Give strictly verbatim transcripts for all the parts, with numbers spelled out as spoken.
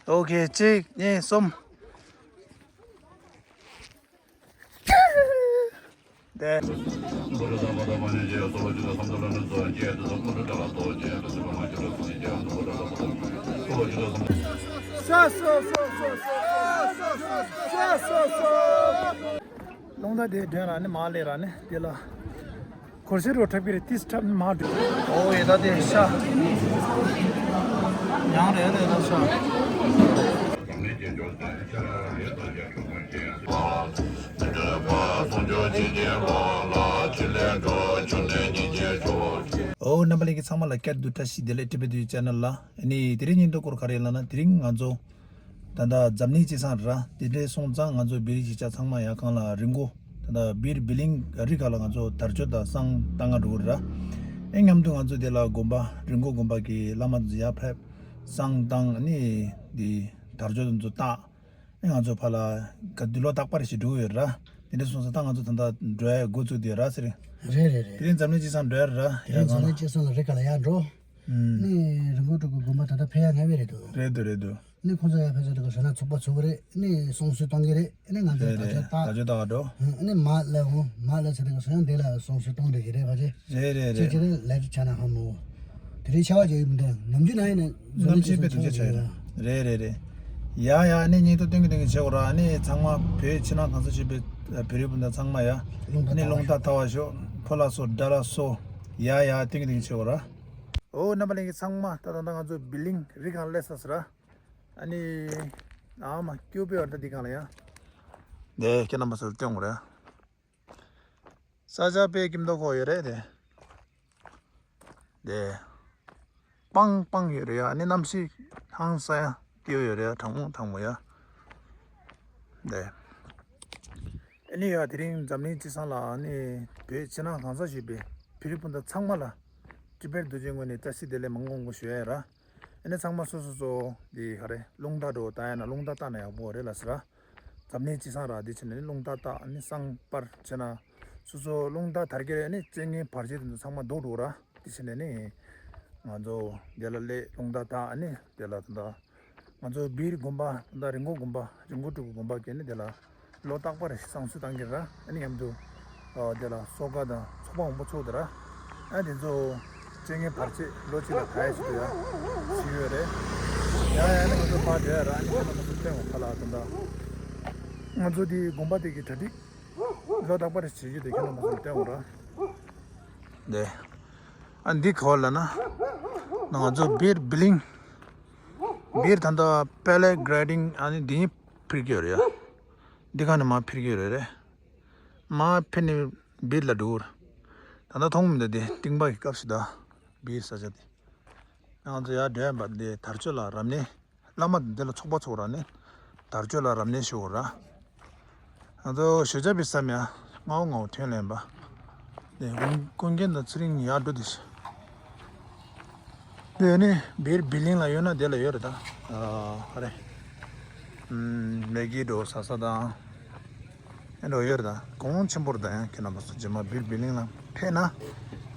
ཨོ་ཁེ། གཅིག་གཉིས་གསུམ། དེ། རླུང་རྟ་དེ་སྒྲོན་ར་ནི་མ་ལས་ར་ནི་དེ་ལ། གོར་སེར་རོ་འཁྲབ་ཀྱི་རེད། ཏིས་འཁྲབ་མ་འགྲོ། ཨོ་ཡེ་ད་དེ་ཤ། ཡང་རེད་རེད་ད་ཤ། ཨོ་རྣམ་པ་ལྷན་རྒྱས་ཚང་མ་ལ་བསྐྱར་དུ་བཀྲ་ཤིས་བདེ་ལེགས། ཊི་བི་ཊུ་ཆེ་ནལ་ལ། ཨ་ནི་དེ་རིང་ཉིན་ཐོ་སྐོར་ག་རེ་ལབ་ན། དེ་རིང་ང་ཚོ་ད་ལྟ་འཛམ་གླིང་སྤྱི་བསང་ར། དེ་འདྲའི་སོང་ཙང་ང་ཚོ་བོད་རིགས་གཞིས་ཆགས་ཚང་མ་ཡར་སྒང་ལ་རི་མགོ། ད་ལྟ་བིར་བི་ལིང་རི་ཁ་ལ་ང་ཚོ་དར་ལྕོག་དང་བསང་བཏང་ག་འགྲོ་གི་ར། ཨེ་མཉམ་དུ་ང་ཚོ་དེ་ལ་དགོན་པ་རི་མགོ་དགོན་པ་གི་བླ་མ་ཚོ་ཡར་ཕེབས། བསང་བཏང་། ཨ་ནི་དེ་དར་ལྕོག་དེ་ཚོ་བཏང་། ཨེ་ང་ཚོ་ཕར་ལ་ག་དུས་ལོ་རྟག་པར་ཞིག་འགྲོ་གི་ཡོད་ར། དེ་འདྲ་སོང་ཙང་ད་ང་ཚོ་ད་ལྟ་འགྲོ་ཡ་འགོ་བཙུགས་བསྡད་ཡོད་ར་ཟེར། རེད་རེད་རེད། དེ་རིང་འཛམ་གླིང་སྤྱི་བསང་འགྲོ་ཡ་ར། དེ་རིང་ཡར་འཛམ་སྒང་ལ། གླིང་སྤྱི་བསང་ལ་རི་ཁ་ལ་ཡར་འགྲོ། ཨུམ། ནི་རི་མགོ་སྤྲུལ་སྐུ་དགོན་པ་ད་ལྟ་ཕེབས་ཡ་སྔ་བས་རེད་འདུག་རེད་འདུག་རེད་འདུག་ནི་ཁོང་ཚོ་ཡར་ཕེབས་ཚར་དུས་སྐབས་ཞེ་ན་ཚོགས་པ་ཚོགས་ཀྱི་རེད། ནི་བསང་གསོལ་གཏོང་གི་རེད། ནི་ང་ཚོ་རེད་ད་རེད། ཆ་ད་ད་ཆ་ད་འགྲོ། ནི་མ་ལ་འོང་། མ་ལ་ཚེ་རིང་སོང་ཡང་དེ་ལ་བསང་གསོལ་གཏོང་འདྲ་གི་རེད་བ་ཅེ། རེད་རེད་ཅེ་རེད། ཅེ་རེད་ལས་ཅི་ཆ་ན་ཧ་མོ། དེ་རིང་ཆ་བ་ཅེ་ཡིན་འདྲ། ནམ་རྒྱུན་ན་ཡིན་ན་གནམ་གཤིས་དཔེ་སྡུག་ཅག་ཆགས་ཡོད་ར། རེད་རེད་རེད། ཡ་ཡ། ནི་ཉིན་ཐོ་སྟོན་གི་སྟོན་གི་བྱེད་དགོས་ར། ནི་ཚང་མ་བོད་ཕྱི་ནང་གང་ས་ཞིག་པའི་བོད་རིགས་སྤུན་ཟླ་ཚང་མ་ཡ། ནི་རླུང་རྟ་ཐར་བ་ཤོག་ཕོ་ལ་སོ་དགྲ་ལ་སོ། ཡ་ཡ། སྟོན་གི་སྟོན་གི་བྱེད་དགོས་ར། ཨོ་རྣམ་པ་ལྷན་རྒྱས་ཚང་མ་ད་ད་ད་ང་ཚོ་བི་ལིང་རི་སྒང་སླེབས་ཚར་ར། ཨ་ནི། ཨ་མ་སྐྱོ་པོའི་བར་ད་འདི་སྒང་ལ་ཡ། འདི་ཁྱེད་རྣམ་པ་ཚོར་སྟོན་དགོས་རེད། ས་ཆ་དཔེ་སྐྱིད་མདོག་ཁ་པོ་ཡོད་རེད་དེ། དེ། སྤང་སྤང་ཡོད་རེད་ཡ། ཨ་ནི་གནམ་གཤིས་ཧང་སང་ཡ་སྐྱིད་པོ་ཡོད་རེད་ཡ། གྲང་མོ་གྲང་མོ་ཡ། དེ། ཨ་ནི་ཡ་དེ་རིང་འཛམ་གླིང་སྤྱི་བསང་ལ། ཨ་ནི་བོད་ཕྱི་ནང་གང་ས་ཞིག་པའི་བོད་རིགས་སྤུན་ཟླ་ཚང་མ་ལ་ཊི་བེཊ་རྡོ་རྗེའི་ངོས་ནས་བཀྲ་ཤིས་བདེ་ལེགས་མང་མང་པོ་ཞུ་ཡ་ཡིན་ར། ཨ་ནི་ཚང་མ་སོ་སོ་སོ་དེ་ག་རེ་རླུང་རྟ་འགྲོ་ད་ཡ་ན་རླུང་རྟ་བཏང་ན་ཡག་པོ་རེད་ལ་ཟེར་ར། འཛམ་གླིང་སྤྱི་བསང་ར། དེ་ཕྱིན་ནས་རླུང་རྟ་བཏང་། ཨ་ནི་བསང་སྤར་བྱས་ན། སོ་སོ་རླུང་རྟ་དར་གྱི་རེད། ཨ་ནི་རྐྱེན་ངན་བར་ཆད་དེ་ཚོ་ཚང་མ་ལྡོག་འགྲོ་ར། དེ་ཕྱིན་ནས་ནི་ང་ཚོ་དེ་ལ་སླེབས་རླུང་རྟ་བཏང་། ཨ་ནི་དེ་ལ་ད་ལྟ་ང་ཚོ་བིར་དགོན་པ། ད་ལྟ་རི་མགོ་དགོན་པ། རི་མགོ་སྤྲུལ་སྐུ་དགོན་པ་གི་ནི་དེ་ལ་ལོ་རྟག་པར་བསང་གསོལ་བཏང་གི་ར། ཨ་ནི་མཉམ་དུ་ཨ་དེ་ལ་གསོལ་ཁ་དང་ཚོགས་པ་མང་པོ་ཚོགས་དེ་ར། ཨ་དེ་ཚོ་རྐྱེན་ངན་བར་ཆད་ལོ་གཅིག་ལ་ད་ཡ་ཞིག་ཏུ་ཡ་ཞིག་ཡོད་རེད། ཡ་ཡ་ནི་ང་ཚོ་ཕར་བསྡད་ཡ་ར། ཨ་ནི་ཁྱེད་རྣམ་པ་ཚོ་སྟོན་འོ་ཁ་ལག་དང་། ད་ང་ཚོ་དེ་དགོན་པ་དེ་གི་གྲ་སྒྲིག་ལོ་རྟག་པར་བྱེད་རྒྱུ་དེ་ཁྱེད་རྣམ་པ་ཚོ་སྟོན་འོ་ར། དེ། ཨ་འདི་ག་པར་ལབ་ན། ང་ཚོ་བིར་བི་ལིང་། བིར་ད་ལྟ་པེ་ར་གི་ལའི་ཌིང་ཨ་ནི་འདི་ཕེབས་ཀྱི་ཡོད་རེད་ཡ། འདི་ག་ནས་མར་ཕེབས་ཀྱི་ཡོད་རེད་རེད། མར་ཕེབས་ནས་བིར་ལ་འགྲོ་གི་རེད། ད་ལྟ་མཐོང་མི་འདུག་དེ་རྟིང་པ་གི་སྐབས་སུ་ད། བིར་ས་ཆ་དེ། ང་ཚོ་ཡར་འགྲོ་ཡ་བར་དེ་དར་ལྕོག་ལ་རབ་གནས། བླ་མ་འདི་ལ་ཚོགས་པ་ཚོགས་ར་ནས་དར་ལྕོག་ལ་རབ་གནས་ཞུ་བ་ར། ང་ཚོ་ཞོ་ཇ་བི་བསམ་ཡ་ངའོ་ངའོ་ཐོན་ལེན་པ། དེ་ཀུན་མཁྱེན་དང་ཚེ་རིང་ཡར་འགྲོ་དེ། དེ་ནི་བིར་བི་ལིང་ལ་ཡོད་ན་དེ་ལ་ཡོད་རེད་ད། ཨ་རེ། ཨམ། མེ་གི་འགྲོ་ཟ་ས་དང་། ཨེ་འགྲོ་ཡོད་རེད་ད། གོང་ཆེན་པོ་རེད་ད། ཡང་ཁྱེད་རྣམ་པ་ཚོ་རྗེས་མ་བིར་བི་ལིང་ལ་ཕེབས་ན།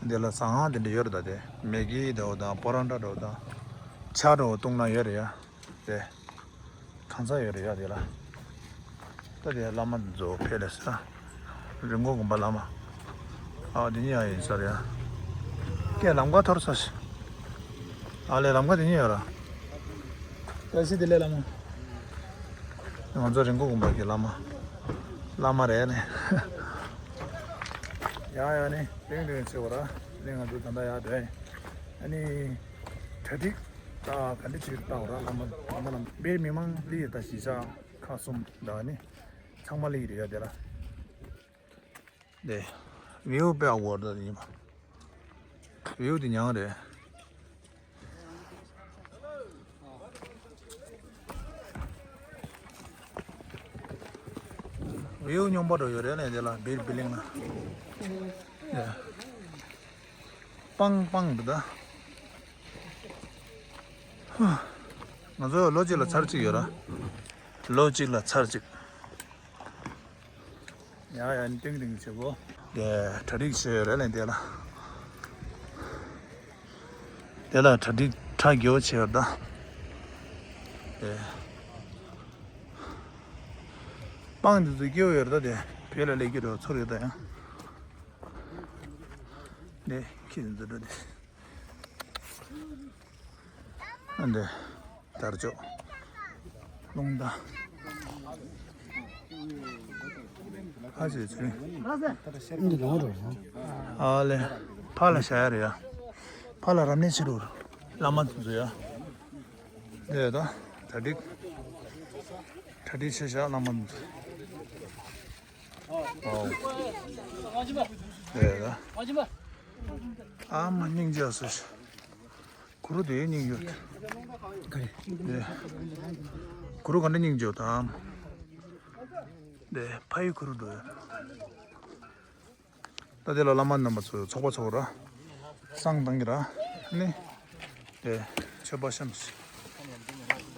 དེ་ལ་ཟ་ཁང་དེ་འདྲ་ཡོད་རེད་ད། དེ་མེ་གི་འགྲོ་དང་པོ་རོ་ཊ་འགྲོ་དང་། ཇ་འགྲོ་བཏུང་ན་ཡོད་རེད་ཡ། དེ། གང་ས་ཡོད་རེད་ཡ་དེ་ལ། ད་དེ་བླ་མ་འཛོ་ཕེ་ལེ་ས། རི་མགོ་དགོན་པ་བླ་མ། ཨ་དེ་གཉིས་ཡ་ཡིན་ས་རེད་ཡ། ཀྱེ་ལམ་ཁ་ཐོར་ས་ཞིག་ཨ་ལེ་ལམ་ཁ་དེ་གཉིས་ཡོད་ར། ད་སི་དེ་ལེ་བླ་མ། ང་ཚོ་རི་མགོ་དགོན་པ་གི་བླ་མ། བླ་མ་རེད་ནི། ཡ་ཡ་ནི་ཏིང་ཏིང་ཆེ་བ་ར། ནི་ང་ཚོ་ད་ལྟ་ཡ་འགྲོ་ཡིན། ཨ་ནི། གྲ་སྒྲིག་ད་ག་འདྲ་བྱེད་བཏང་བ་ར། བླ་མ་བླ་མ་བླ་མ་བིར་མི་མང་ལི་ཡི་ད་གཞིས་ཆགས་ཁག་གསུམ་ད་ནི་ཚང་མ་ལི་ཡི་རེད་ཡ་དེ་ལ། དེ་བིའུ་དཔེ་ཡག་པོ་རེད་ད་ཡིན་པ། བིའུ་དེ་ཉང་རེད། བིའུ་སྙོམས་པོ་འགྲོ་ཡོད་རེད་ནས་དེ་ལ་བིར་བི་ལིང་ལ། དེ། སྤང་སྤང་འདུག་ད། ཧུ། ང་ཚོ་ལོ་གཅིག་ལ་ཚར་གཅིག་ཡོད་ར། ལོ་གཅིག་ལ་ཚར་གཅིག་ཡ་ཡ་ནི་ཏིང་ཏིང་བྱེད་གོ། དེ་གྲ་སྒྲིག་བྱས་ཡོད་རེད་ལན་དེ་ལ། དེ་ལ་གྲ་སྒྲིག་ཁྲ་རྒྱོ་བྱས་ཡོད་ད། སྤང་འདི་ཚོ་སྐྱེ་བོ་ཡོད་རེད་ད། དེ་བོད་ལ་སླེབས་ཀྱི་རེད། ཚུར་ཡོད་ད་ཡང་། དེ་ཁྱི་འདི་ཚོ་འགྲོ་དེ། ཨ་འདི་དར་ལྕོག་རླུང་རྟ། ཕ་ཆེ་ཚུལ། འདི་ལོང་རེད། ཨ་ལེ། ཕ་ལ་བཞག་ཡ་རེད་ཡ། ཕ་ལ་རབ་གནས་བྱེད་རུ། བླ་མ་དེ་ཚོ་ཡ། འདི་ད་གྲ་སྒྲིག་གྲ་སྒྲིག་བྱས་བཞག་བླ་མ་དེ་ཚོ། ཨོ། འདི་ད། ཨ་མ་སྙིང་རྗེ་སོ། གུ་རུ་དེའི་སྙིང་རྗེ། ག་རེ། འདི། གུ་རུ་ག་འདྲ་སྙིང་རྗེ་དང་། འདི་ཕ་ཡི་གུ་རུ་འདུག་ད་དེ་ལ་བླ་མ་རྣམ་པ་ཚོ་ཚོགས་པ་ཚོགས་ར། བསང་བཏང་གི་ར། ནི། དེ། མཆོད་པ་བཤམས་ཤིག་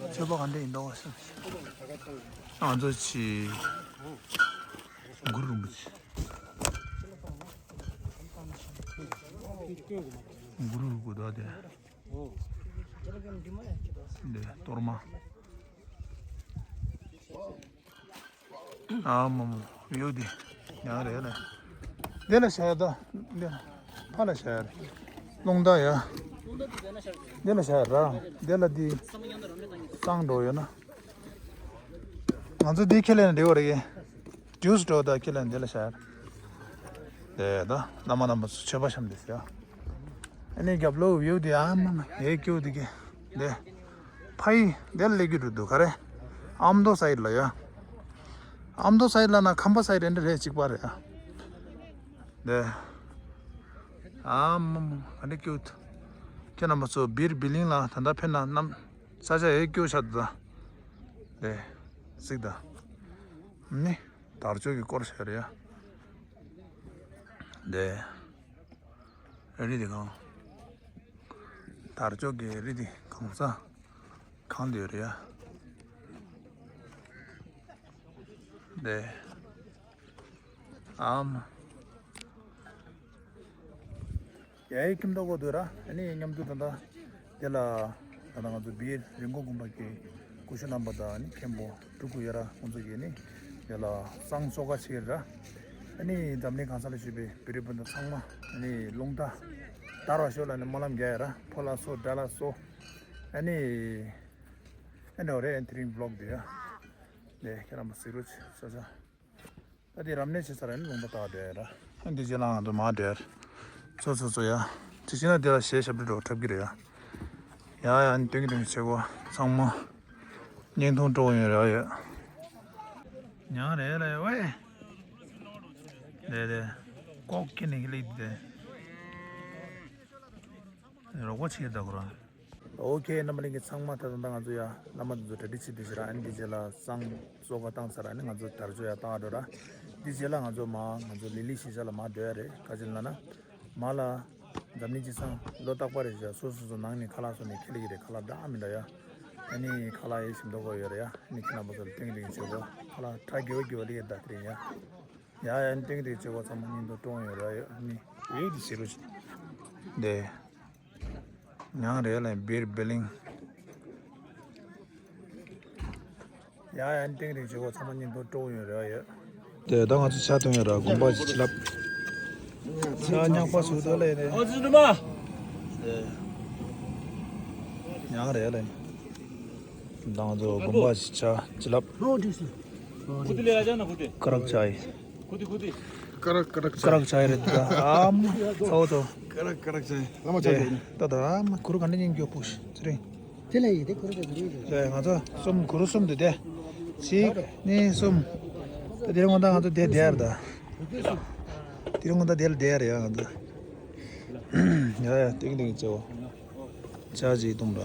མཆོད་པ་ག་འདྲ་ཡིན་མདོག་བཤམས་ཤིག་ང་ཚོ་ཆི། གུ་རུ་རིན་པོ་ཆེ། གུ་རུ་རུ་གུ་དོ་དེ། འདི་གཏོར་མ། ཨ་མ་མ། ཡོད་དེ། ཡང་རེད་ལ། འདི་ལ་བྱ་ཡ་ད། འདི་ལ། ཕ་ལ་བྱ་ཡ་རེད། རླུང་རྟ་ཡ། འདི་ལ་བྱ་ཡ་ར། འདི་ལ་འདི། བསང་འགྲོ་ཡོད་ན། ང་ཚོ་འདི་ཁས་ལེན་འདྲི་བ་རེད། ཇུས་འགྲོ་ད་ཁས་ལེན་འདི་ལ་བྱ་ཡ་རེད། དེ་ད་བླ་མ་རྣམ་པ་ཚོ་མཆོད་པ་བཤམས་འདི་ཟེར། ཨ་ནི་རྒྱབ་ལོགས་བིའུ་དེ་ཨ་མ་མ་ཡེ་སྐྱིད་དེ་གི། དེ། ཕ་ཡི་དེ་ལ་སླེབས་ཀྱི་འདུག་ག་རེ། ཨ་མདོ་སའིད་ལ་ཡ། ཨ་མདོ་སའིད་ལ་ན་ཁམས་པ་སའིད་རེད་འདྲ་རེད་གཅིག་པ་རེད་ཨ། དེ། ཨ་མ་མ་ག་འདྲ་སྐྱིད། ཁྱེད་རྣམ་པ་ཚོ་བིར་བི་ལིང་ལ་ད་ལྟ་ཕེབས་ན་གནམ་ས་ཆ་ཡེ་སྐྱིད་ཤ་ད། དེ། གཟིགས་ད། ནི། དར་ལྕོག་གི་སྐོར་བཤད་རེད་ཡ། དེ། རི་དེ་གང་། དར་ལྕོག་གི་རི་དེ་གང་ས། གང་དེ་རེད་ཡ། དེ། ཨམ། ཡའི་ཁྱིམ་ཐོག་གོ་དུ་ར། ཨ་ནི་མཉམ་དུ་ད་ལྟ་དེ་ལ་ད་ལྟ་ང་ཚོ་བིར་རི་མགོ་དགོན་པ་གི་སྐུ་ཞབས་རྣམ་པ་དང་ཨ་ནི་མཁན་པོ་སྤྲུལ་སྐུ་ཡ་ར་ཁོང་ཚོ་གིས་ནི་དེ་ལ་བསང་གསོལ་ཁ་ཕྱེ་ར། ཨ་ནི་འཛམ་གླིང་གང་ས་ལ་བཞུགས་པའི་བོད་རིགས་སྤུན་ཟླ་ཚང་མ་ཨ་ནི་རླུང་རྟ་དར་བ་ཤོག་ལ་ནི་སྨོན་ལམ་རྒྱག་ཡ་ར། ཕོ་ལ་གསོལ་དགྲ་ལ་གསོལ། ཨ་ནི་ཨ་ནི་འོ་རེད། དེ་རིང་བི་ལོག་འདི་ཡ། ལས་ཁྱེད་རང་མ་གཟིགས་རོགས་བྱེད་ས་ཆ། ད་དེ་རབ་གནས་བྱེད་ས་ར་ནི་ལུང་པ་བཏགས་བསྡད་ར། ཨ་འདི་རྗེས་ལ་ང་ཚོ་མར་བསྡད། ཚོ་ཚོ་ཚོ་ཡ། དེ་བྱས་ན་དེ་ལ་གཞས་ཞབས་བྲོ་འཁྲབ་ཀྱི་རེད་ཡ། ཡ་ཡ་ཨ་ནི་སྟོན་གྱི་སྟོན་གྱི་བྱེད་སྒོ་ཚང་མ། བརྙན་ཐུང་སྤྲོ་ཡོང་རེ་བ་ཡོད། ཉང་རེད་ལ་ཡ་ཝེ། དེ་དེ། ཀོག་ཀི་ནི་ཀི་ལིག་དེ། རོགས་པ་བྱེད་ད་ཁོ་རང་། ཨོ་ཁེ། རྣམ་པ་ལྷན་རྒྱས་ཚང་མ་ད་ལྟ་ང་ཚོ་ཡ་བླ་མ་དེ་ཚོ་གྲ་སྒྲིག་བྱེད་དུས་ཤི་ར། ཨ་ནི་འདི་རྗེས་ལ་བསང་གསོལ་ཁ་བཏང་ཚར། ཨ་ནི་ང་ཚོ་དར་ལྕོག་ཡ་བཏང་འགྲོ་ར། འདི་རྗེས་ལ་ང་ཚོ་མ་ང་ཚོ་ལི་ལི་གཞིས་ཆགས་ལ་མ་སྡོད་ཡ་རེད། ག་ཅི་ལབ་ན། མ་ལ། འཛམ་གླིང་སྤྱི་བསང་ལོ་རྟག་པ་རེད་བཞག་སོ་སོ་སོ་ནང་ནས་ཁ་ལག་བཟོ་ནས་ཁྱེར་གི་རེད། ཁ་ལག་འདྲ་མི་འདྲ་ཡ། ཨ་ནི་ཁ་ལག་ཡེ་ཞིམ་མདོག་གོ་ཡོད་རེད་ཡ། ཨ་ནི་ཁྱེད་རྣམ་པ་ཚོ་ལ་སྟོན་གི་རེད་བྱེད་སྒོ། ཁ་ལག་ཁྲ་རྒྱས་པོ་རྒྱས་པོ་ལི་ཡ་ད་དེ་རེད་ཡ། ཡ་ཡ་ཨ་ནི་སྟོན་གི་རེད་བྱེད་སྒོ། ཚང་མ་སྙིང་དུ་ཀྲོང་ཡོད་རེད་ཡ། ཨ་ནི་ཝེ་དི་ཟེར་རོ་ཆེ། དེ། ཉང་རེད་ལ་བིར་བི་ལིང་། ཡ་ཡ་ཨ་ནི་སྟོན་གི་རེད་བྱེད་སྒོ། ཚང་མ་སྙིང་དུ་ཀྲོང་ཡོད་རེད་ཡ། དེ་ད་ང་ཚོ་ཆ་ཐོན་ཡོད་ར། དགོན་པ་ཞིག་ལབ། ཆ་ཉག་པ་ཟུག་ད་ལས་ནས། ཨོ་ཙི་ནུ་མ། དེ། ཉང་རེད་ལ། ད་ང་ཚོ་དགོན་པ་ཞིག་ཆ་ཅི་ལབ། ཁུ་དི་ལེ་ཡ་ཅ་ན་ཁུ་དི། ཀ་རག་ཅའི། ཁུ་དི་ཁུ་དི། ཀ་རག་ཀ་རག་ཅའི། ཀ་རག་ཅའི་རེད་ད། ཨམ། ཚའོ་ཚའོ། ཀ་རག་ཀ་རག་ཅའི། བླ་མ་ཅའི། ད་ད་ཨམ་གུ་རུ་ག་འདྲ་སྙིང་རྗེ་པོ་ཞིག་ཚེ་རིང་། དེ་ལ་ཡིན་དེ་གུ་རུ་ཅའི་གུ་རུ་ཅའི། ང་ཚོ་གསུམ་གུ་རུ་གསུམ་དུ་བསྡད། གཅིག་གཉིས་གསུམ། ད་དེ་རིང་ངོ་ད་ང་ཚོ་བསྡད་བསྡད་ཡ་རེད་ད། དེ་རིང་ངོ་ད་དེ་ལ་བསྡད་ཡ་རེད་ཡ་ང་ཚོ། ཡ་ཡ་ཏིང་ཏིང་ཅའོ། ཅ་ཅིག་གཏོང་ར།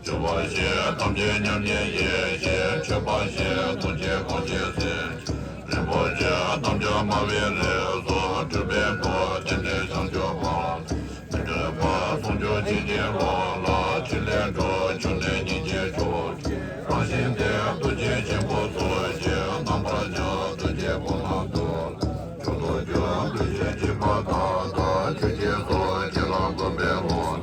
མཆོད་པ་བཞེས་ཐམས་ཅད་མཉམ་ཉིད་ཡེ་ཤེས། མཆོད་པ་བཞེས་ཐམས་ཅད་གང་ཞིག་གསལ། རིན་པོ་ཆེ་ཐམས་ཅད་སྨྲ་བའི་རིགས་སུ། སྤྲུལ་པའི་སྐུ་སྟེ་ནི་བྱང་ཆུབ་འཕགས། མི་འབྲལ་བར་ཟུང་འཇུག་ ལ་ཕྲིན་ལས་སྒྲོག། ཆོས་ནི་སྙིང་རྗེ་མཆོག་གི་རང་བཞིན་ཏེ། ཐུགས་རྗེ་ཆེན་པོ་མཚོ་བཞིན་རྣམ་པར་སྤྱོད། ཐུགས་རྗེ་ཕུན་ཚོགས་རྡོ་རྗེ་མཆོག་ཏུ་གྱུར། ལུས་ཅན་འཇིགས་པ་དག་དང་ཆོས་ཀྱི་སྲོག །ཁྱེད་ལ་མགོན་པོས་དབང་།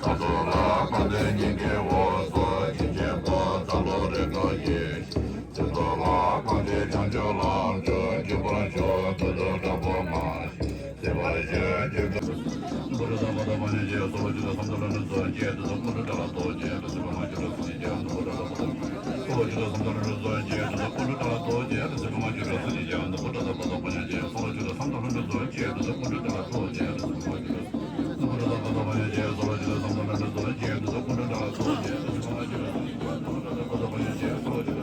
ཐབས་སོགས་ལ་དཔག་ནས་སྙིང་གི་དབང་། གཟུགས་ཅན་པོ་ཚ་ལོ་རེ་འགའ་ཡིས། དེ་ཚོགས་ལ་དཔག་ནས་བྱང་ཆུབ་ལམ་མཆོག་འཇུག་པར་ཤོག །ཐུགས་སུ་དྲག་པོ་མ་བྱེད། སེམས་དཔའ་ཆོས་ཀྱི་སྐུ། ནུབ་མོ་ཊ་ས་པ་ད་པ་ཉ་ཅེ་སོ་ལོ་ཅི་ད་སམ་ད་ལ་ན་ཙོ་ཅེ་དེ་ཚོགས་སྐུ་ནུབ་མོ་ཊ་ས་པ་ད་པ་ཉ་ཅེ་སོ་ལོ་ཅི་ད་སམ་ད་ལ་ན་ཙོ་ཅེ་དེ་ཚོགས་སྐུ་ནུབ་མོ་ཊ་ས་པ་ད་པ་ཉ་ཅེ་སོ་ལོ་ཅི་ད་སམ་ད་ལ་ན་ཙོ་ཅེ་ནུབ་མོ་ཊ་ས་པ་ད་པ་ཉ་ཅེ་སོ་ལོ་ཅི་ད་སམ་ད་ལ་ན་ཙོ་ཅེ་དེ་ཚོགས་སྐུ་ནུབ་མོ་ཊ་ས་པ་ད་པ་ཉ་ཅེ་སོ་ལོ་ཅི་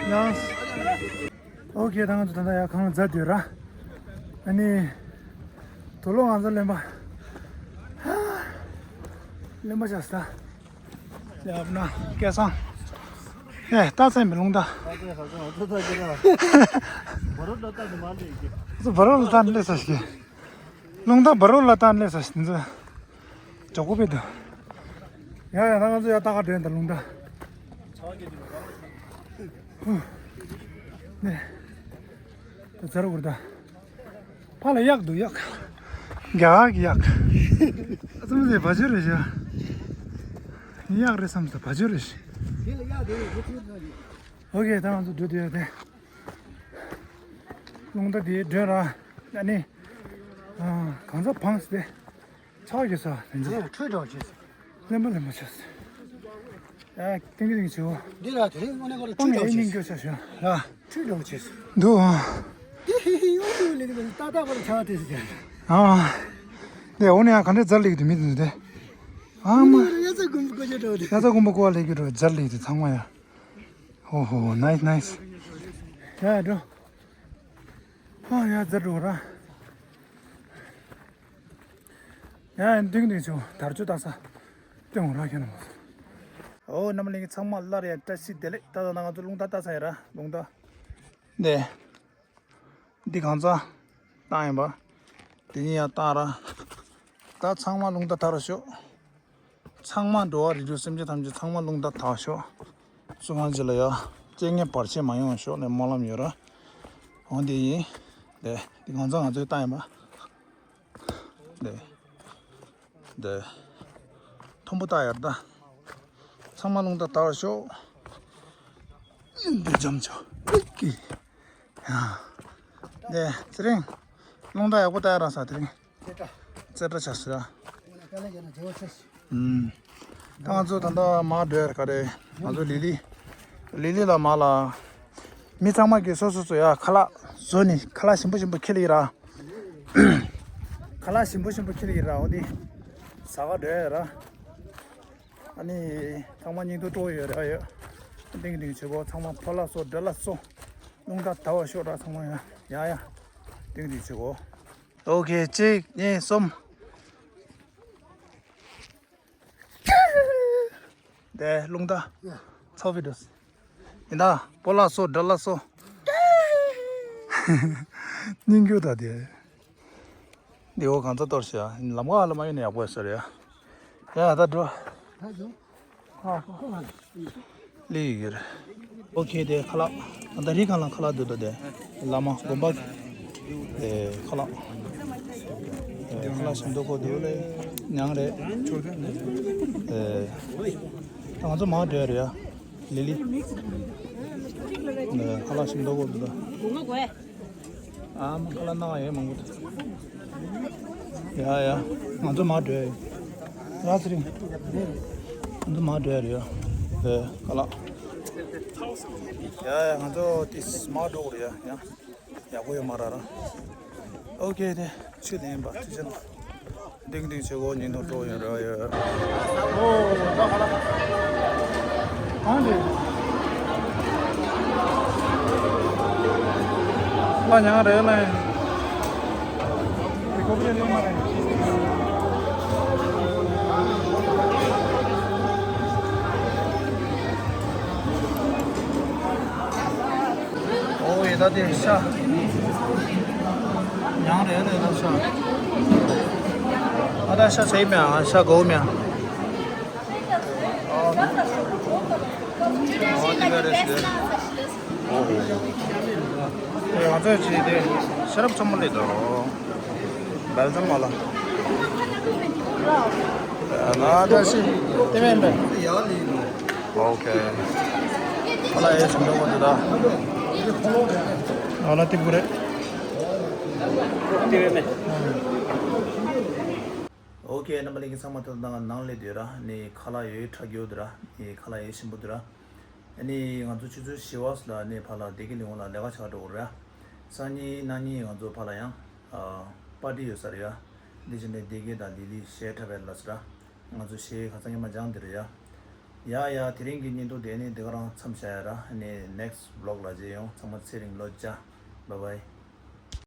ད། ཨོ་ཁེ། ད་ང་ཚོ་ད་ལྟ་ཡར་གང་ལ་འཛེགས་བསྡད་ར། ཨ་ནི་དུག་ལོག་ང་ཚོ་གླེན་པ། གླེན་པ་ཆགས་སོང་ད། ཡབ་ན་སྐལ་བཟང་། ཨེ་ད་ཚན་པའི་རླུང་རྟ། ཚོ་བ་རོ་ལ་བཏང་སླེབས་ས་ཞིག་རླུང་རྟ་བ་རོ་ལ་བཏང་སླེབས་ས་ཞིག་འདི་ཚོ། ཇོ་ཀོ་པེ་དང་། ཡ་ཡ་ད་ང་ཚོ་ཡ་ད་ག་འདྲེན་ད་རླུང་རྟ། ཧུ། ནས། ད་ཛ་ར་གུར་ད། ཕ་ལ་གཡག་འདུག་གཡག་རྒྱ་གར་གྱི་གཡག་ཨ་ཙི་མི་ཟེར་བ་ཇོ་རེད་ཤག་གཡག་རེད་བསམ་ས་བ་ཇོ་རེད་ཤག་ཨོ་ཁེ། ད་ང་ཚོ་འགྲོ་དུས་ཡ་དེ། རླུང་རྟ་དེ་སྒྲོན་ར། ཨ་ནི། གང་ཚ་བང་སྟེ། ཐག་གི་ས་དེ་འདྲ། ཁྲོས་འདྲ་བྱས། ལེན་པ་ལེན་པ་བྱས། ཨ་ཏིང་ཏིང་བྱེད་འོ། འདི་ལ་དེ་རིང་དངོས་གནས་ཁོ་ལ་ཁྲོས་འདྲ་བྱས། སྙིང་སྐྱོ་ཤ་ཤ། ལ། ཁྲོས་འདྲ་བྱས། འདུག་ཨ། དེ་ཧི་ཧི་ཡོང་དུ་ལེགས་ལེགས་ཏག་ཏག་པར་ཆགས་ཏེ་ཟེར། ཨ། དེ་འོ་ནས་ཡང་ག་འདྲས་ཛར་ལེགས་དུ་མི་དུ་དེ། ཨ་མ། དབྱར་རྩྭ་དགུན་འབུ་བཀོལ་ཆ་འདྲ་བོ་དེ། དབྱར་རྩྭ་དགུན་འབུ་བཀོལ་ལེགས་ཀྱི་འགྲོ་ཛར་ལེགས་དུ་ཚང་མ་ཡ། ཧོ་ཧོ་ནའིས་ནའིས། ཡ་འགྲོ། ཨ་ཡ་ཛར་འགྲོ་ར། ཡ་འདིང་འདིང་ཆུ་དར་ཆུ་ལྟ་ས། སྟོན་ར་ཁྱོད་ནམ། ཨོ་རྣམ་པ་ལྷན་རྒྱས་ཚང་མ་སླར་ཡང་བཀྲ་ཤིས་བདེ་ལེགས། ད་ད་ང་ཚོ་རླུང་རྟ་ལྟ་ས་ཡ་ར་རླུང་རྟ། འདི། འདི་གང་ཚ། བཏང་ཡིན་པ། འདི་གཉིས་ཡང་བཏང་ར། ད་ཚང་མ་རླུང་རྟ་དར་ཤོག་ཚང་མ་འགྲོ་བ་རིགས་དྲུག་སེམས་ཅན་ཐམས་ཅད་ཚང་མ་རླུང་རྟ་དར་ཤོག་སུ་གང་ཅི་ལ་ཡ། རྐྱེན་ངན་བར་ཆད་མ་ཡོང་བ་ཤོག་ནས་སྨོན་ལམ་ཡོད་ར། འོ་འདི་ཡིན། འདི་འདི་གང་ཚ་ང་ཚོས་བཏང་ཡིན་པ། འདི། འདི། མཐོན་པོ་བཏགས་ཡར་ད། ཚང་མ་རླུང་རྟ་དར་ཤོག་འདི་འཇམ་ཆོག་ཀི། ཡ། འདི་ཚེ་རིང་། རླུང་རྟ་ཡག་པོ་བཏགས་ཡར་ར་ས་དེ་རིང་། རྩེ་གྲ་ཆགས་སི་ར། ཨུམ། ད་ང་ཚོ་ད་ལྟ་མར་འགྲོ་ཡར་ག་རེ། ང་ཚོ་ལི་ལི། ལི་ལི་ལ་མར་ལ། མི་ཚང་མ་གིས་སོ་སོ་སོ་ཡ་ཁ་ལག་བཟོ་ནི་ཁ་ལག་ཞིམ་པོ་ཞིམ་པོ་ཁྱེར་ལི་ར། ཁ་ལག་ཞིམ་པོ་ཞིམ་པོ་ཁྱེར་ལི་ར་འོ་དེ། ཟ་ག་འགྲོ་ཡ་ར། ཨ་ནི། ཚང་མ་སྙིང་སྟོབས་སྤྲོ་ཡོད་ར་ཡོད། ཏིང་ཏིང་བྱེད་གོ་ཚང་མ་ཕོ་ལ་སོ་འདྲ་ལ་སོ། རླུང་རྟ་དར་བ་ཤོག་ར་ཚང་མ་ཡ་ཡ་ཡ། ཏིང་ཏིང་བྱེད་གོ་ཨོ་ཁེ་གཅིག་གཉིས་གསུམ། དེ་རླུང་རྟ། ཚོ་བི་འགྲོ། ཡིན་ད་པོ་ལ་སོ་འདྲ་ལ་སོ། སྙིང་རྒྱུ་ད་དེ། འདི་འོ་གང་ཚ་གཏོར་ཤག་ལམ་ཁ་ལ་མ་ཡོད་ན་ཡག་པོ་ཡོད་ས་རེད་ཡ། ཡ་ད་འགྲོ། ལི་ཡི་གེར། ཨོ་ཁེ་དེ་ཁ་ལག་ད་རི་གང་ལ་ཁ་ལག་འདུག་ད་དེ། བླ་མ་དགོན་པ་གི། དེ་ཁ་ལག་དེ་ཁ་ལག་ཞིམ་མདོག་ཁོ་འདུག་ལེ། མྱང་རེད། དེ། ད་ང་ཚོ་མར་འགྲོ་ཡ་རེད་ཡ། ལི་ལི། དེ་ཁ་ལག་ཞིམ་མདོག་ཁོ་འདུག་ད། ཨ་མ་ཁ་ལག་སྣང་བ་ཡོད་མང་པོ་འདུག་ཡ་ཡ། ང་ཚོ་མར་འགྲོ་ཡ་ཡོད། ང་ཚོ་མར་འགྲོ་ཡ་རེད་ཡ། དེ་ཁ་ལག་ཡ་ཡ་ང་ཚོ་དེ་མར་འགྲོ་དགོས་རེད་ཡ་ཡ། ཡག་པོ་ཡོད་མ་རེད་ར། ཨོ་ཁེ་དེ་ཆུ་ལེན་པ་དེ་ཆུ་ལེན། ཏིང་ཏིང་བྱེད་གོ་ཉིན་དུ་འགྲོ་ཡོད་ར་ཡོད། ཨོ་ད་ཁ་ལག་གང་རེད། ཁ་ལག་ཉང་རེད་ལེ། དེ་ཁོ་པ་རེད་ལེ་མ་རེད། ཨོ་ཡེ་ད་དེ་ཤ། ཉང་རེད་ལེ་ད་ཤ། ཨ་ད་ཤ་ཟེར་མེད་ཨ་ཤ་གོ་མེད་ཨ། ཨོ་དེ་ག་རེད་ཟེར། ཨོ་ཧོ། ང་ཚོས་ཅི་དེ་ཤ་རབ་ཚོམ་མོ་ལེ་དོ། འབལ་ཚོམ་མོ་ལ། ཨ་ད་ཤི་དེ་མེད་པས། ཨོ་ཁེ། ཨ་ལ་ཨེ་ཞིམ་འདུག་གོ་འདི་ད། ཨ་ལ་ཏིག་པུ་རེད། ཨོ་ཁེ་རྣམ་པ་ལྷན་རྒྱས་ཚང་མ་ད་ལྟ་ནང་ལ་སྡོད་ར་ནི་ཁ་ལག་ཡོད་ཁྲ་རྒྱུ་འདུག་ར་ནི་ཁ་ལག་ཡོད་ཞིམ་པོ་འདུག་ར། ཨ་ནི་ང་ཚོ་ཆུ་ཚོད་བཞི་པ་ལ་ནི་ཕར་ལ་བདེ་སྐྱིད་གླིང་བ་ལ་ལས་ཀ་བྱ་འགྲོ་དགོས་ར། སང་ཉིན་གནངས་ཉིན་ང་ཚོ་ཕར་ལ་ཡང་པར་ཊི་ཡོད་ས་རེད་ཡ། འདི་བཞིན་ནས་བདེ་སྐྱིད་དང་ལི་ལི་གཞས་འཁྲབ་པའི་ལ་ས་ར། ང་ཚོ་གཞས་ཁ་སང་ཉི་མ་སྦྱངས་འདི་རེད་ཡ། ཡ་ཡ་དེ་རིང་གི་བརྙན་ཐུང་དེ་ནི་འདི་ག་རང་མཚམས་བཞག་ཡ་ར། ཨ་ནི་ནེག་སི་ཊི་བི་ལོག་ལ་མཇལ་ཡོང་། ཚང་མ་ཚེ་རིང་བློ་ལྕགས། བཱའི་བཱའི།